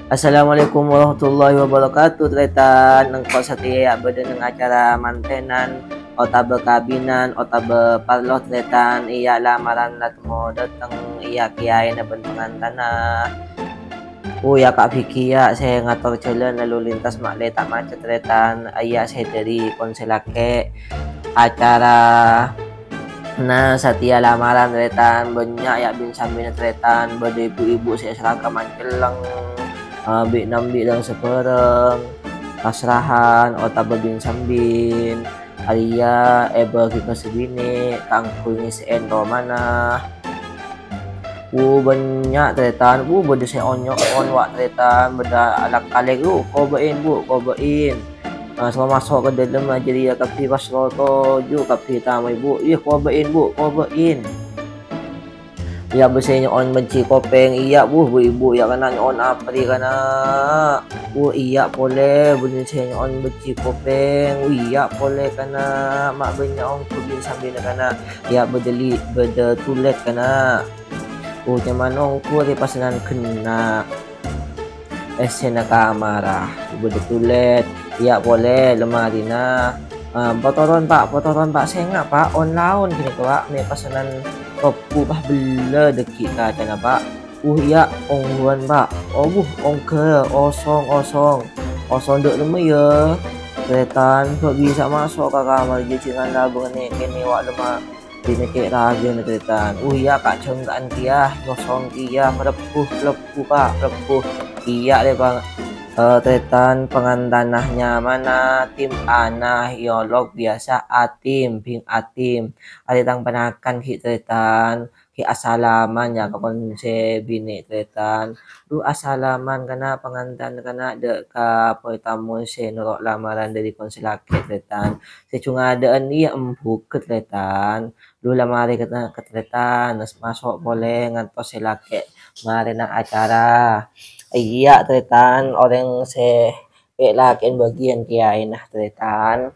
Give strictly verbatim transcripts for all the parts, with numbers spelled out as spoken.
Assalamualaikum warahmatullahi wabarakatuh, tarètan. Engko' satèya bâdâ neng acara mantenan, otabâ kabinan, otabâ parlo, tarètan. Iyâ, lamaran la temmo dâteng, iyâ, kèyaèna bân pangantana. Oh, iyâ, Ka' Vicky, iyâ, sè ngator jhâlân lalu lintas ma'lè ta' macet, tarètan. Iyâ, sè dâri konsèl lakè'. Acarana satèya lamaran, tarètan. Bânnya', iyâ, bin-sambinna, tarètan. Bâdâ ibu-ibu sè saragaman celleng, eh, bi'-nambi' dâ' sabhârâng, pasrahan, otabâ bin-sambin. Arèya èbâghi ka sè binè' kaangghuy ngèssè'è romana. Wuh, bânnya', tarètan. Wuh, bâdâ sè onyo-, onwa', tarètan. Bâdâ alak-alèk, "Wuh, kobâ'in, Bu', kobâ'in." Nah, sè maso' ka dâlem jârèya kabbhi pas lo toju' kabbhi tamaè, Bu'. "Iyâ, kobâ'in, Bu', kobâ'in." Iyâ, bâdâ sè nyo'on bânnè kopèng, iyâ, Bu', Bu', Bu', iyâ, kana' nyo'on aprè, kana'. Oh, iyâ, polè, bâdâ sè nyo'on bânnè kopèng, oh, iyâ, polè, kana'. Ma' bânnya' ongghu bin-sambinna, kana'. Iyâ, bâdâ li-, bâdâ tulèt, kana'. Oh, nyamana ongghu arè pasennan ghenna'. Essèna kamarra, bâdâ tulèt, iyâ polè lemarina. Ah, potoron, Pa', potoron, Pa', sènga', Pa', on-laon ghânèka, Pa', mè' pasennan rebbu, Pa', bellâ dâggi' kacana, Pa'. Uh, iyâ, ongghuwân, Pa'. Oh, buh, ongghâ, osong, osong. Osong dâ' remma, yâ. Tarètan, bâ' bisa maso' ka kamar, jhâ' jhângan labâng nè-, kènè wa' lemma. Dinè cè' rajâna tarètan. Uh, iyâ, Ka', jhângga'an kèya, nyosong kèya, mlebbu, mlebbu, Ka', mlebbu. Iyâ, rè, Bang. Eh, tarètan, pangantana nyamana Tim Ana, yâ, lok biyasa Atim, Bing Atim. Arè tang panakan ghi' tarètan, ghi' asalaman, yâ, ka konsèl binè' tarètan. Dhu asalaman kana' pangantan kana' dâ' ka poy tamoy sè noro' lamaran dâri konsèl lakè' tarètan. Sè jhung adâ'ân iyâ embuket tarètan. Dhu la marè ka, ka tarètan, maso' polè ngantos sè lakè' marèna acara. Iyâ, tarètan, orèng sè èlakè'è bâgiyân kèyaèna tarètan.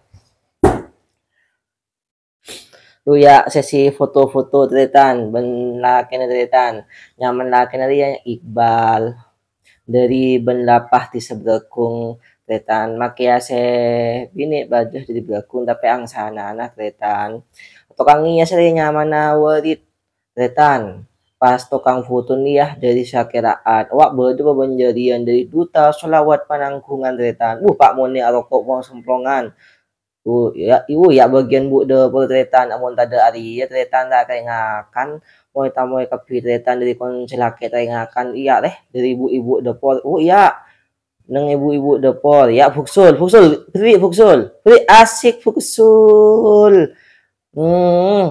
Dhu yâ, sesi foto-foto tarètan, bân lakèna tarètan. Nyamana lakèna rèya Iqbal. Dâri bân lapah Dhisa Bragung tarètan. Makè yâ sè binè' bâdâ dâri Bragung, tapè angsanana tarètan. Tokang ngèyas rèya nyamana Warid tarètan. Pas tokang foto nèya dâri Syakiraan. Wa' bâdâ pabânjâriyân dâri Duta Sholawat Pananggungan tarètan. Wuh, Pa' monè aroko' pong-semplongan. Uh, yâ, uh, yâ, bâgiyân bu' dâpor tarètan, amon tadâ' arèya tarètan ta' kèngèng ngakan, moy-tamoy kabbhi tarètan dâri konsèl lakè' ta' kèngèng ngakan, iyâ, rè, dâri bu'-ibu' dâpor, uh, iyâ, neng bu'-ibu' dâpor, yâ, Fuksul, Fuksul, bherri' Fuksul, bherri' asik Fuksul, hmm,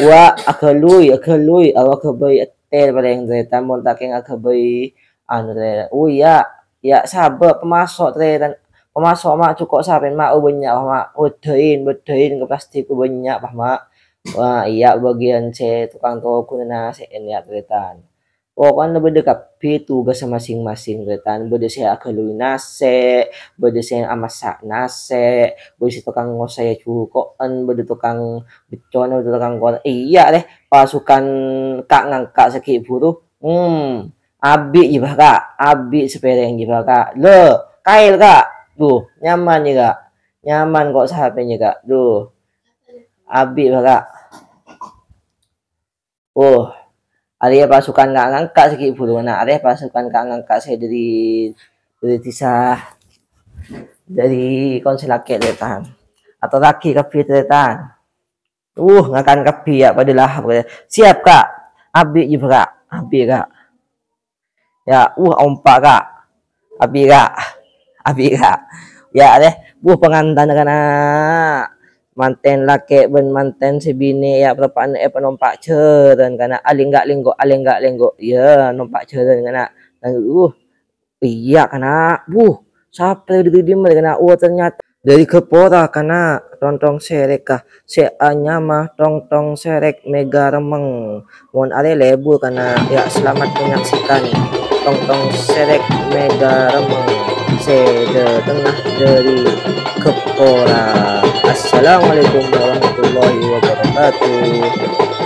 wa', aghâlui, aghâlui, awa ghâbây ètèr palèng tarètan, mon ta' kèngèng aghâbây, anu, tarètan, uh, iyâ, yâ, sabâb pamaso' tarètan, Pamaso' ma' jhuko' sapèn ma' bânnya', Pa', ma'. Bâddhâin, bâddhâin ka plastik bânnya', Pa', ma'. Wah, iyâ, bâgiyân sè tokang toko ghuna nasè'en, yâ, tarètan. Pokokna bâdâ kabbhi tugassa masing-masing, tarètan. Bâdâ sè aghâlui nasè', bâdâ sè amassa' nasè', bâdâ sè tokang ngosaè jhuko'en, bâdâ tokang beccona, bâdâ tokang kor-, iyâ, rè, pasukan ka'-ngangka' sè ghi' buru. Hmm. Abi' jiyâ, Ka'. Abi' sapèrèng jiyâ, Ka'. Lho, kaèl, Ka'. Duh, nyaman, yâ, Ka'. Nyaman ko' sapèna, Ka'. Duh. Abi', Ka'. Oh, arèya pasukan ka'-ngangka' sè ghi' buru, na. Arèya pasukan ka'-ngangka' sè dâri, dâri dhisa, dâri konsèl lakè' tarètan. Atorraghi kabbhi tarètan. Uh, ngakan kabbhi, yâ, padâ lahap, Ka'. Siap, Ka'. Abi' jiyâ, Ka'. Abi', Ka'. Yâ, uh, ompa', Ka'. Abi', Ka'. Abi', Ka'. Yâ, rè. Uh, pangantana kana'. Mantèn lakè' bân mantèn sè binè' ya' parappa'na èpanompa' jhârân, kana', alèngga'-lènggo', alèngga'-lènggo'. Iyâ, nompa' jhârân, kana'. Uh, iyâ, kana'. Buh, sapè dâri dimma, kana'? Oh, ternyata dâri Gapura, kana', tongtong sèrèk, ka, sè anyama tongtong sèrèk mèga remmèng. Mon arè lebur, kana', ya, selamat menyaksikan tongtong sèrèk mèga remmèng sè dâtengnga dâri Gapura. Assalamualaikum warahmatullahi wabarakatuh.